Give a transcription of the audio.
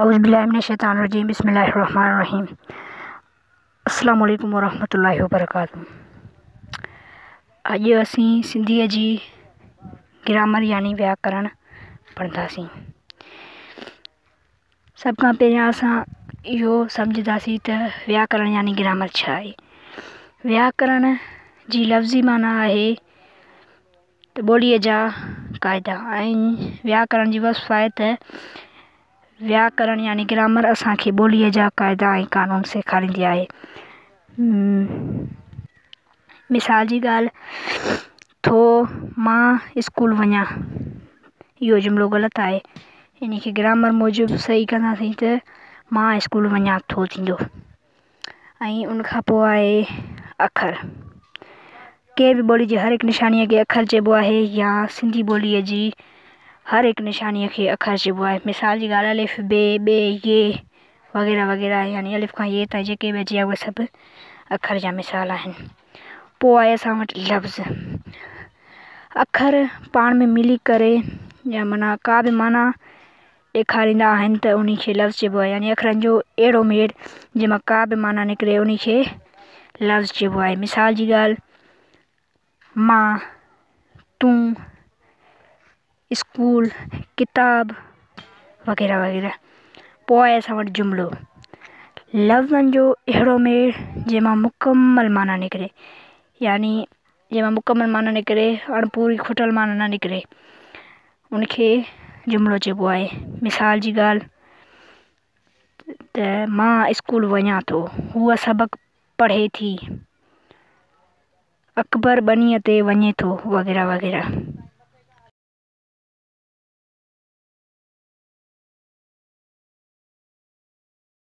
اعوذ بالله من الشيطان الرجيم بسم الله الرحمن الرحيم السلام عليڪم ورحمة الله وبرڪاته. اڄ اسين سنڌيء جي گرامر يعني وياڪرڻ پڙهنداسين. سڀ کان پهريان اسان اهو سمجهنداسين ته وياڪرڻ يعني گرامر ڇا آهي. وياڪرڻ جي لفظي معنيٰ آهي ته ٻوليء جا قاعدا ۽ وياڪرڻ جي وصف آهي ته وياڪرڻ يعني گرامر اسان کي ٻوليء جا قاعدا ۽ قانون سيکاريندي آهي. مثال جي ڳالهه، ٿو مان اسڪول وڃان، اهو جملو غلط آهي، ان کي گرامر موجب صحيح ڪنداسين ته مان اسڪول وڃان ٿو ٿيندو. ۽ ان کان پوء آهي اکر. ڪنهن به ٻولي جي هر هڪ نشانيء کي اکر چئبو آهي يا سنڌي ٻوليء جي هر هڪ نشانيء کي اکر چئبو آهي. مثال جي ڳالهه الف، ب، ٻ، ي وغيره وغيره يعني الف کان ي تائين جيڪي به اچي ويا اهي سڀ اکر جا مثال آهن. پوء آهي اسان وٽ لفظ. اکر پاڻ ۾ ملي ڪري يا معنيٰ ڪا به معنيٰ ڏيکاريندا آهن ته انهي کي لفظ چئبو آهي يعني اکرن جو اهڙو ميڙ جنهن مان ڪا به معنيٰ نڪري انهي کي لفظ چئبو آهي. مثال جي ڳالهه مان، تون، اسڪول، ڪتاب وغيره وغيره. پوء آهي اسان وٽ جملو. لفظن جو اهڙو ميڙ جنهن مان مڪمل معنيٰ نڪري يعني جنهن مان مڪمل معنيٰ نڪري اڻپوري کٽل معنيٰ نه نڪري ان کي جملو چئبو آهي. مثال جي ڳالهه ته مان اسڪول وڃان ٿو، هوء سبق پڙهي ٿي، اڪبر ٻنيء تي وڃي ٿو وغيره وغيره.